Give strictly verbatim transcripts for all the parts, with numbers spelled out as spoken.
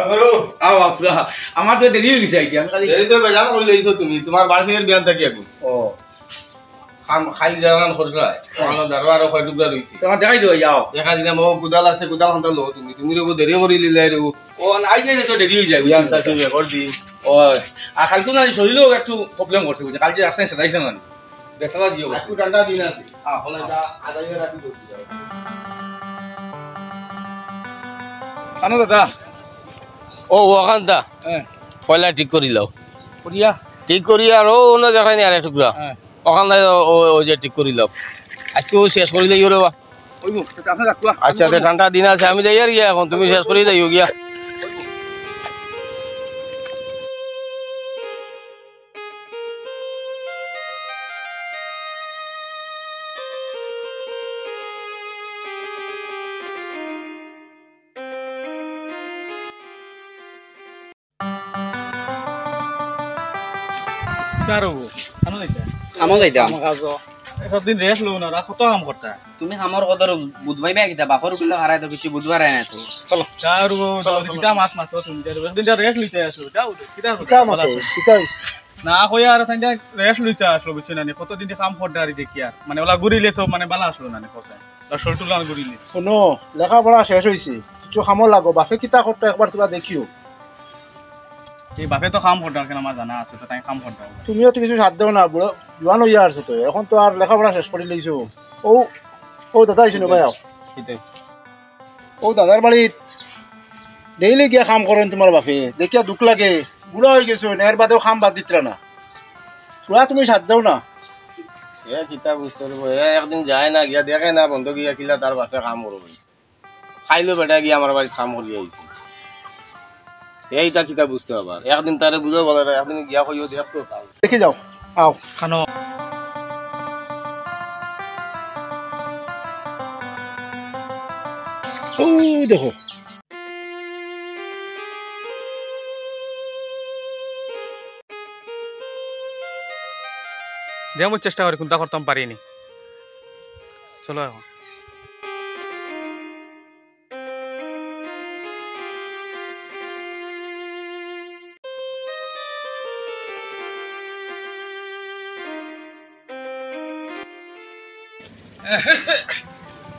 ধরো। আও, আও, পুরা। আমার তো দেরি অই গেছে আইতে, আমি খালি দেরি তো বেজান করি লইছো তুমি, তুমার বাড়ি থেকে বিয়ান থাকি আমি। ও। খাম-, খাইল জানান করছলায়, অখানো ধরো আরো কয় টুকরা রইছে। তুমার দেখাই দিও, যাও। দেখা দিলাম, ও কুদাল আছে, কুদাল খান্তা লো তুমি, তুমি রে দেরি করি লিলাই রে। ও, না, আইতে আইতে তো দেরি অই যায়, বিয়ান বুঝছো? থাকি রেকর্ড দি। ও, আর কালকে না শরীরেও একটু প্রবলেম করছে, বুঝছো? কালকে রাস্তায় সেদাইছে না। বেতালা দিও বসে। আজকে ঠান্ডা দিন আছে। হ্যাঁ। বলে যা, আদায় করে রাখি করতে যাও। আনো দাদা। ও, ওখান দা। হ্যাঁ। পয়লা ঠিক করি লও। করিয়া? ঠিক করি আর ও অন্য জায়গায় নিয়ে আরে টুকরা। হ্যাঁ। ওখান দা ও, ও, ওই যে ঠিক করি লও। আজকে ও শেষ করি লইও রে বা। ওই মুখ, তো আপনি রাখুয়া। আচ্ছা, তে ঠান্ডা দিন আছে, আমি যাই আর গিয়া এখন, তুমি শেষ করি যাইও গিয়া। কিতা রবো? কামো যাইতা? কামো যাইতাম। কামো কাজো। এতদিন রেস্ট লও না, রা কত কাম করতা? তুমি কামর কদর বুঝবাই বা কিতা? বাপর উকিল হারাই তো কিছু বুঝবার না তো। চলো। যাও রবো, চলো, যাও, চলো। কিতা মাত মাতো তুমি? যাও, একদিন যা রেস্ট লইতে আসো, যাও, কিতা কিতা মাতো? কিতা হইছে? না, কই আর তাইন যা রেস্ট লইতে আসলো, বুঝছো না নি? কতদিন দিয়ে কাম করতে আরি দেখি আর। মানে, ওলা ঘুরিলে তো, মানে, বালা আসলো না নি, কোথায়? দশ টুলান ঘুরিলে। হুনো, লেখাপড়া শেষ হইছে, কিছু কামো লাগো, বাপে কিতা করতো একবার তুলা দেখিও। এই বাপে তো কাম করতো, কেন আমার জানা আছে, তো তাই কাম করতো। তুমিও তো কিছু সাথ দেও না, বুড়ো জোয়ান হইয়া আসছো তো, এখন তো আর লেখাপড়া শেষ করি লইছো। ও, ও দাদা, আইসো না ভাই, আও। কিতা? ও দাদার বাড়িত ডেইলি গিয়া কাম করইন তুমার বাপে, দেখিয়া দুখ লাগে, বুড়া হয়ে গেছো, এর বাদেও কাম বাদ দিতরা না। থুড়া তুমি সাথ দেও না। এ কিতা বুঝতে পারবো, এ একদিন যায় না, গিয়া দেখে না, বন্ধ গিয়া কিলা তার বাপে কাম করবো। খাইলো বেটা গিয়া আমার বাড়িত কাম করি আইছে। এইটা কিতা বুঝতে পারবা, একদিন তারে বুঝো বলে, একদিন গিয়া কইও দেখতো তাও। দেখি যাও, আও। খানো। ও দেখো। যে আমি চেষ্টা করি, কোনটা করতাম পারিনি। চলো এখন।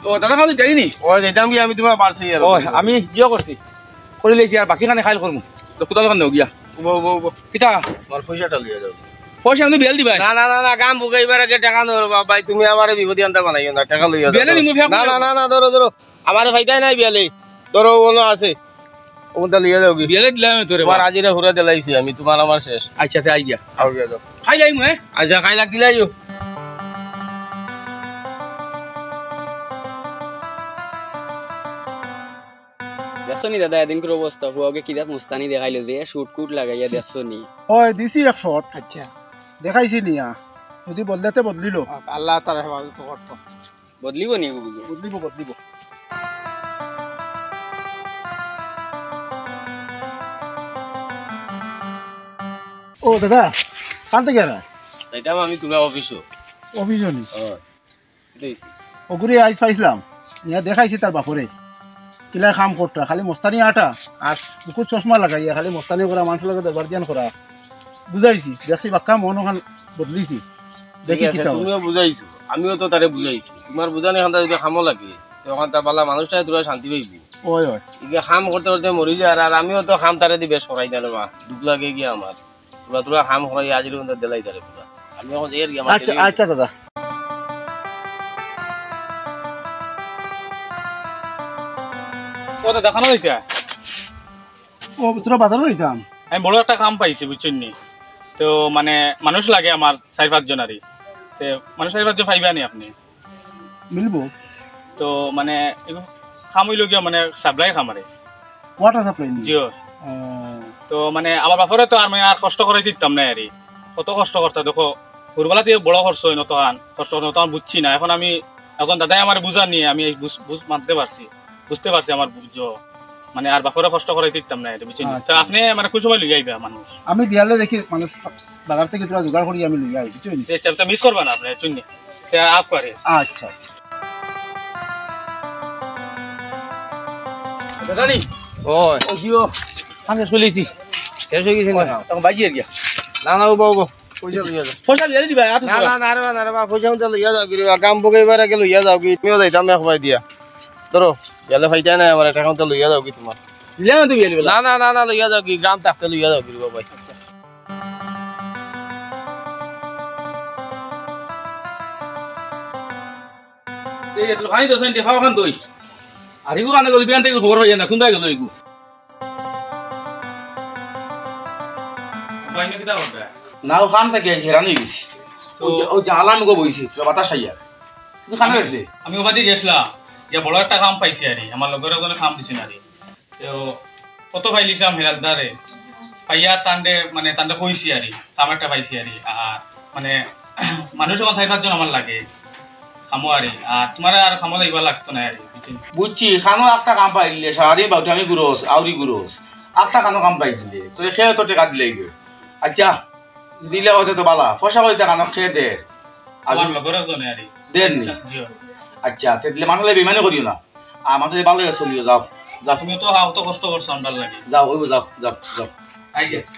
ও, দাদা, খালি যাইনি? ও, যাইতাম কি, আমি তোমার বাড়ছে ইয়ার। ও, আমি জিও করছি। করি লইছি, আর বাকি খানে খাইল করমু। তো কোথাও দোকান নেও গিয়া। উবা, উবা, উবা। কিতা? আমার পয়সাটা লইয়া যাও। পয়সা আমি বেল দিবাই। না, না, না, না, গাম বুকাইবার আগে টাকা নেও রে বাবা, ভাই, তুমি আমারে বিপদে আনতে বানাইও না, টাকা লইয়া যাও। বেলে নিমু ফেক না, না, না, না, ধরো, ধরো। আমারে ফাইদাই নাই বিয়ালে। ধরো, ওনো আছে। ওনটা লইয়া যাও গি। বিয়ালে দিলাম তো রে তোমার বাবা। আজিরা হুরা দিলাইছি আমি, তোমার আমার শেষ। আচ্ছা, আচ্ছা, আই গিয়া। আও গিয়া যাও। খাই যাইমু, হ্যাঁ? আচ্ছা, খাই লাগতে যাইও। দেখছো নি দাদা, এদিনকার অবস্থা, হুয়াগে কিতা মুস্তানি দেখাইলো যে শুট কুট লাগাইয়া, দেখছো নি? ওই দিছি এক শট। আচ্ছা। দেখাইছি নিয়া। যদি বদলাতে বদলিল। আল্লাহ তার হেফাজত করতো। বদলিব নি গো বুঝি? বদলিব, বদলিব। ও দাদা, কানতে গেরা? যাইতাম আমি তোরা অফিসো। অফিসো নি? হ্যাঁ। অগুরে আইজ পাইছিলাম, নিয়া দেখাইছি তার বাপরে। কিলা কাম করতা, খালি মস্তানি আটা, আর মুখত চশমা লাগাইয়া খালি মস্তানি করা, মানুষর লগে দরবার দিয়ান করা। বুঝাইছি, দেখছি বাক্কা মন ওখান বদলিছি। দেখি ঠিক আছে, কিতা হয়। তুমিও বুঝাইছো, আমিও তো তারে বুঝাইছি। তোমার বুঝানি খান্তা যদি কামো লাগে, তো ওখান তার বালা মানুষটাই তোরা শান্তি পাইবি। ওই, ওই। ইগে কাম করতে করতে মরি যায়, আর, আর আমিও তো কাম তারে দি বেশ করাই না রে মা, দুখ লাগে গিয়া আমার। তোরা, তোরা কাম করাই আজির মধ্যে দিলাই তারে পুরা। আমি এখন যাই আর কি, আমার আচ্ছা, দেরি হইছে। আচ্ছা দাদা। ও দাদা, কানো যাইতা? ও, তোরা বাজারো যাইতাম। আমি বড় একটা কাম পাইছি, বুঝছইন নি? তো মানে মানুষ লাগে আমার চাইর পাঁচজন আরি। তে মানুষ চাইর পাঁচজন পাইবা নি আপনে? মিলবো। তো মানে এগু কাম অইলো গিয়া মানে সাপ্লাই কাম আরে। ওয়াটার সাপ্লাই নি? জিও। ও। তো মানে আমার বাপরে তো আর মানে আর কষ্ট করাই দিতাম না আরি। কত কষ্ট করতা দেখো, হুরুবালা থাকি বড় করছইন অতখান, কষ্ট করছইন অতখান বুঝছি না। এখন আমি, এখন দাদাই আমারে বুঝা নিয়ে আমি বুঝ-, বুঝ-, মানতে পারছি, বুঝতে পারছি আমার বুঝো। মানে আর বাপরে কষ্ট করাই দিতাম না আরি, বুঝছইন নি? আচ্ছা। তো আপনে মানে কোন সময় লইয়া আইবা মানুষ? আমি বিয়ালে দেখি মানুষ বাজার থাকি তোরা জোগাড় করি আমি লইয়া আই, বুঝছইন নি? আচ্ছা, তো মিস করবা না আপনে, বুঝছইন নি? তে আপ করে। আচ্ছা। দাদা নি? ওই। ও জিও। আমি চলেছি। শেষ অই গেছে না? তখন বাজি আর গিয়া। না, না, উবা, উবা। পয়সা লইয়া যাও। পয়সা লইয়া দিবা, আতো না, দিবা। না, না রে বা, না রে বা, পয়সা উনতে লইয়া যাওগি রে বা, কাম বগাইবার আগে লইয়া যাওগি। আমিও যাইতাম এক বাই দিয়া। ধরো, গেলে ফাইতায় নায় আমার, টেকা উনতে লইয়া যাওগি তুমার। দিলে না তুমি এলিবেলা। না, না, না, না, লইয়া যাওগি, গ্রাম থাকতে লইয়া যাওগি রে বা ভাই। এই যে তোর খানি দোষ আনতে, খাওয়া খান দই। আর ইগু কানে গেল, বিয়ান থাকি খবর পাইয়া না, কুনবায় গেল ইগু? ভাই, না কিতা করবে? না, ও খান থাকি আইছি, হেরান অই গেছি। তো ও যে, ও যে আলান গো বইছি, তোর বাতাস খাইয়া। তুই খানে গেছলি? আমি ওবাদি গেছলাম, যে বড় একটা কাম পাইছি আরি, আমার লগর একজনে কাম দিছে না রে। তো কত পাইলিছিলাম হেরালদারে, পাইয়া তানরে, মানে, তানরে কইছি আরি, কাম একটা পাইছি আরি। আর, মানে, মানুষ অখন চাইর পাঁচজন আমার লাগে, কামো আরি। আর তুমারে আর কামো যাইবা লাগতো না আরি, বুঝছো নি? বুঝছি, খানো একটা কাম পাইলে সারাদিন বাউটা আমি ঘুরোস, আউরি ঘুরোস। একটা খানো কাম পাইলে, তোরে খেয়ে তো টেকা দিলেই গো। আচ্ছা, দিলে হয়তো তো বালা, পয়সা কইতে খানো খেয়ে দে। আর আমার লগর একজনে আরি। দেন নি? জি। আচ্ছা, তে দিলে মানলে বেইমানি করিও না। আমার তো ভালো লাগে, চলিও, যাও, যাও। তুমি তো, হ্যাঁ, অত কষ্ট করছো আমরার লাগি। যাও, ওই যাও, যাও, যাও। আই গেছে।